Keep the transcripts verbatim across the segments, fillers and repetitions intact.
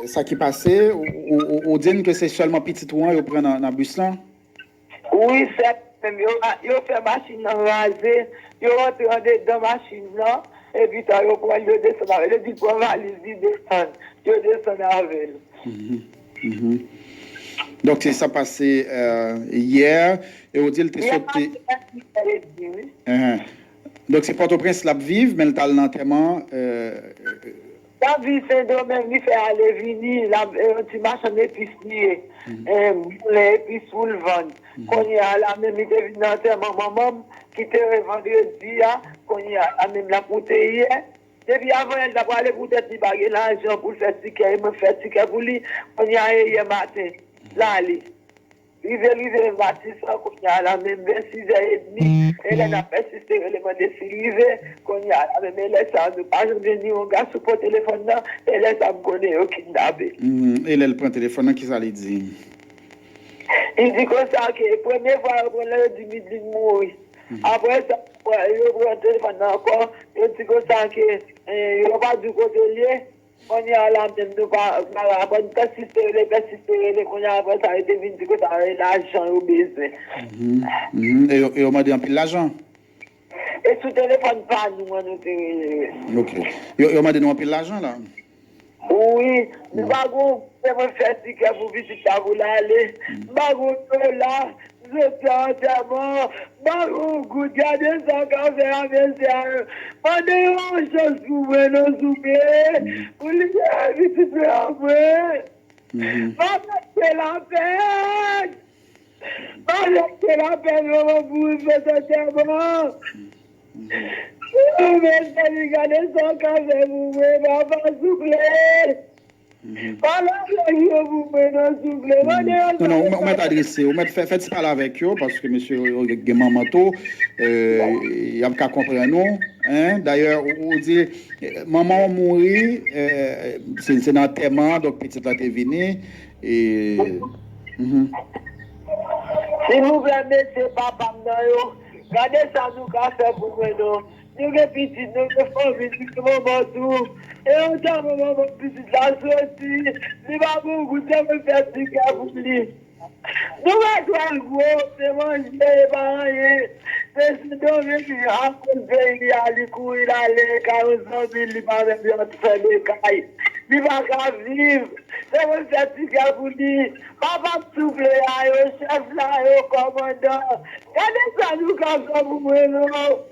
Sa ki pase, ou, ou, ou, ou di n ke se sèlman pitit ou an yo pran nan, nan bis lan? Wi, sèl menm. Yo, yo fè machin nan raze, yo rantre andedan machin nan, epi tan yo pran l, yo desann avè l. Yo di l pran valiz li, desann. Yo desann avè l. Mhm, mhm. Donk, se sa pase, euh, yè, e ou di l te Yè sot te maten, yè midi, wi. Ahan. Donk, se Pòtoprens l ap viv, men l t al nan antèman, euh, L ap viv Sendomeng, li fè ale vini, l ap, e, yon ti machann epis li ye. Mhm. E, boulen epis pou l vann. Mhm. Kounye a la menm, li te vin nan antèman manman m, ki te ye vandredi a, kounye a la menm, l ap moute yè. Depi avan yè, l ta prale pou tèt li, pa gen lajan pou l fè tikè, e mwen fè tikè pou li, kounye a, e yè maten, l ale. Rive, rive, Matisan, kounye a la menm, vè sizè edmi, e lè n ap pèsiste rele mande si l rive, kounye a la menm, e lè sa, nou pa janm jwenn ni yon gason pran telefòn nan, e lè sa, m konnen yo kidnape l. Mhm. E lè l pran telefòn nan, kisa li di? Li di konsa ke premye fwa yo pran l, yo di Midlin mouri. Mhm. Apre sa, yo pran telefòn nan ankò, yo di konsa ke, eh, yo pa di kote l ye, Kounye a la menm, nou pa, pa, apre n pèsiste rele, pèsiste rele, kounye a apre sa, yo te vin di ke sa e lajan yo bezwen. Mhm, mhm. E yo, e yo mande anpil lajan? E sou telefòn pa nou an, nou te rele. Ok. Yo, yo mande nou anpil lajan la? Wi, nou pa gon, se mwen fè tikè pou pitit la pou l ale. M pa gon dola. Soti antèman, ban yon goud, gade sa w ka fè a mesye a yo. Mande yon chans pou mwen non, souple. Pou libere pitit mwen an mwen. Pa mete lapèn. Pa mete lapèn, manman, pou mwen fè antèman. Ou mesye li, gade sa w ka fè pou mwen, papa, souple. Mhm. Pale avèk yo pou mwen non, souple. Mande yo. Non, non, ou mèt adrese, ou mèt fè, fè ti pale avèk yo, paske mesye yo, yo gen manman tou, euh, y ap ka konprann ou, hein. Dayè, ou, ou di, eh, manman w mouri, eh, se, se nan antèman, donk pitit la te vini, e, mhm. Silvouplè, mesye papa m nan yo, gade sa nou ka fè pou mwen non. Nou gen pitit, nou gen fanmi, nou gen manman tou. E yon tan manman pitit la soti, li pa gon goud, se mwen fè tikè pou li. Nou wè twal gwo, se manje, e pa anyen. Se Sendomeng, akoz peyi li a, li kouri l ale kay yon zanmi, li pa menm yon fè de kay. Li pa ka viv. Se mwen fè tikè pou li. Papa m souple a yo, chèf la yo, kòmandan. Gade sa nou ka fè pou mwen non.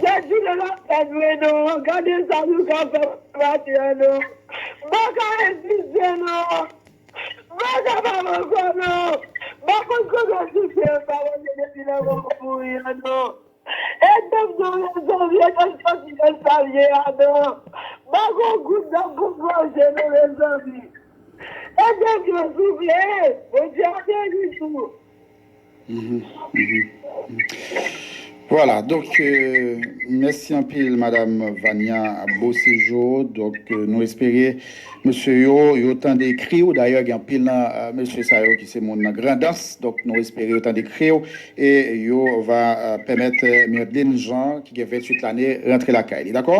Jezi nan lapèn mwen non, gade sa nou ka fè pou maten an non. M pa ka reziste non. M pa kapab ankò non. M pa konn kote sou tè m pa manje depi lè manman mouri an non. Ede m non mezanmi, ede m soti nan sa m ye a non. M pa gon goud nan pou m manje non mezanmi. Ede m non souple. Bondye ap beni nou. Mhm, mhm, mhm. Vwala, donk, euh, mèsi anpil, Madam Vania Beauséjour. Donk, euh, nou espere mesye yo, yo tande kri w. Dayè, gen anpil nan, euh, mesye sa yo ki se moun nan Grandans. Donk, nou espere yo tande kri w e yo va, euh, pèmèt, euh, Myrline Jean, ki gen venntuit lane, rantre lakay li. Dakò?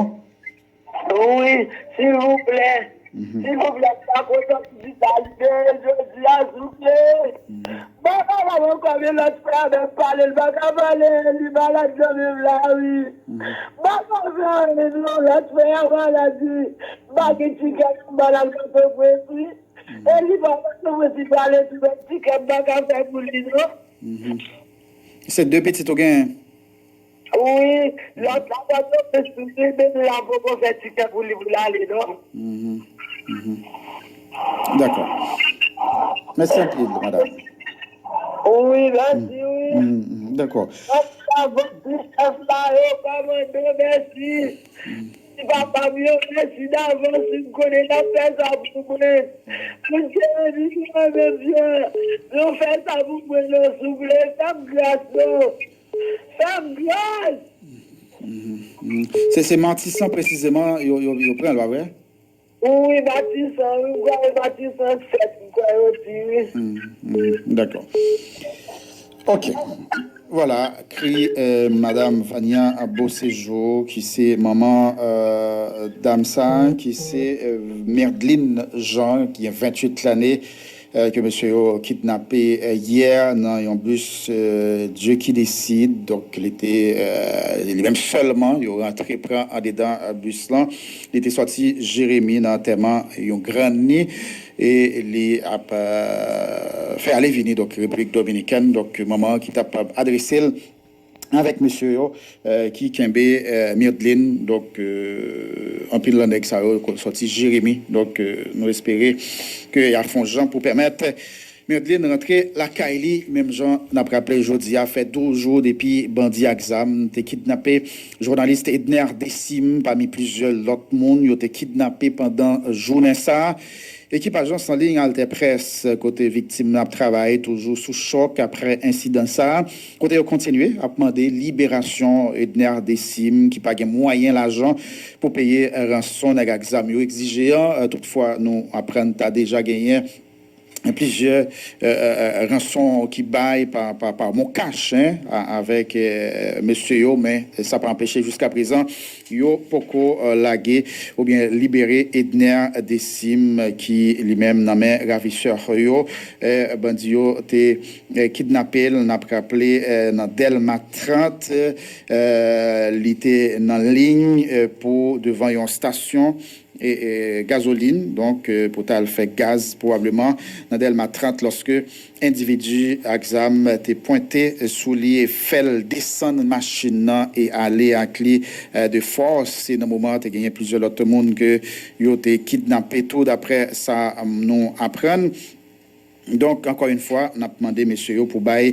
Wi, silvouplè. Mhm. Silvouplè, m pa kontan pitit la libere jodi a, souple. Mhm. M pa kapab ankò, men lòt frè a menm pale, l pa ka pale, li malad nan menm la, wi. Mhm. M pa ka fè anyen non, lòt frè a malad, wi. M pa gen tikè pou m al Pòtoprens, wi. Mhm. E li pa Pòtoprens, li pale tou, men tikè m pa ka fè pou li, non. Mhm. Se de pitit ou genyen? Wi, lòt la pa tonbe sou li, men la poko fè tikè pou li pou l ale, non. Mhm, mhm. Dakò. Mèsi anpil, madanm. Wi, mèsi, wi. Mhm, mhm, dakò. Mèsi avans, chèf la yo, kòmandan, mèsi. Ti papa m yo, mèsi davans, m konnen n ap fè sa pou mwen. Bondye beni nou, mèsi. Nou fè sa pou mwen, non, souple, fè m gras, non. Fè m gras! Mhm, mhm. Se, se Matisan presizeman yo, yo, yo pran l, pa vre? Wi, Matisan, wi, m kwè Matisan sèt, m kwè yo di, wi. Mhm, mhm, dakò. Ok. Vwala, kri euh, Madam Vania Beauséjour, ki se manman euh, dam sa, ki se euh, Merdline Jean, ki gen venntuit lane, euh, ke mesye yo kidnape euh, yè nan yon bis euh, Dieu qui décide. Donk, li te euh, li menm sèlman, yo rantre pran andedan euh, bis lan. Li te sòti Jeremi nan antèman yon grann ni e li ap euh, fè ale vini donk Repiblik Dominikèn. Donk manman ki t ap adrese l avèk mesye yo euh, ki kenbe euh, Merdline. Donk euh, anpil nan nèg sa yo sòti Jeremi. Donk euh, nou espere ke y a fè yon jan pou pèmèt Merdline rantre lakay li. Menm jan n ap raple, jodi a fè douz jou depi bandi ak zam te kidnape jounalis Edner Décime pami plizyè lòt moun yo te kidnape pandan jounen sa a. Ekip ajans an liy Alter Presse, kote viktim nan ap travay, toujou sou chòk apre ensidan sa a, kote yo kontinye ap mande liberasyon Edner Décime, ki pa gen mwayen lajan pou peye ranson nèg ak zam yo egzije an. Toutfwa, nou aprann ta deja genyen plizyè euh, euh, ranson ki bay pa, pa, pa Moncash hein, avèk euh, mesye yo, men sa pa anpeche jiska prezan yo poko euh, lage oubyen libere Edner Décime, ki li menm nan men ravisè yo. Euh, bandi yo te euh, kidnape l, n ap raple euh, nan Dèlma trant, euh, li te nan liy euh, pou devan yon stasyon e, e, gazolin, donk, e, pou t al fè gaz, pwobableman, nan Dèlma trant, lòske endividi ak zam te pwente sou li e fè l desann machin nan e ale ak li, e, de fòs. Se nan moman an te genyen plizyè lòt moun ke yo te kidnape tou, daprè sa, m, nou aprann. Donk, ankò yon fwa, n ap mande mesye yo pou bay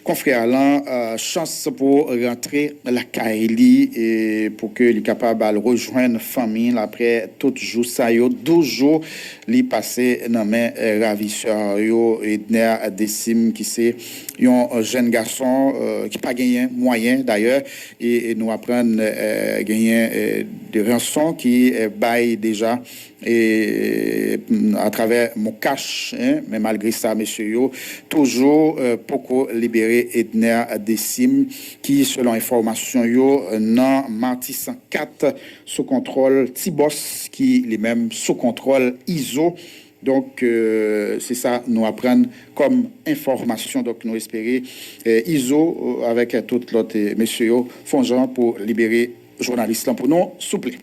konfrè a lan euh, chans pou rantre lakay li e pou ke li kapab al rejwenn fanmi l apre tout jou sa yo, douz jou li pase nan men euh, ravisè yo. Edner Décime, ki se yon jèn gason euh, ki pa genyen mwayen dayè, e, e nou aprann euh, genyen euh, de ranson ki euh, bay deja e atravè Moncash, hein, men malgre sa, mesye yo toujou euh, poko libere Edner Décime, ki, selon enfòmasyon yo, nan Matisan kat, sou kontwòl Ti Bòs, ki li menm sou kontwòl Izo. Donk, euh, se sa nou aprann kòm enfòmasyon. Donk, nou espere euh, Izo euh, avèk tout lòt euh, mesye yo fè yon jan pou libere jounalis lan pou nou, souple.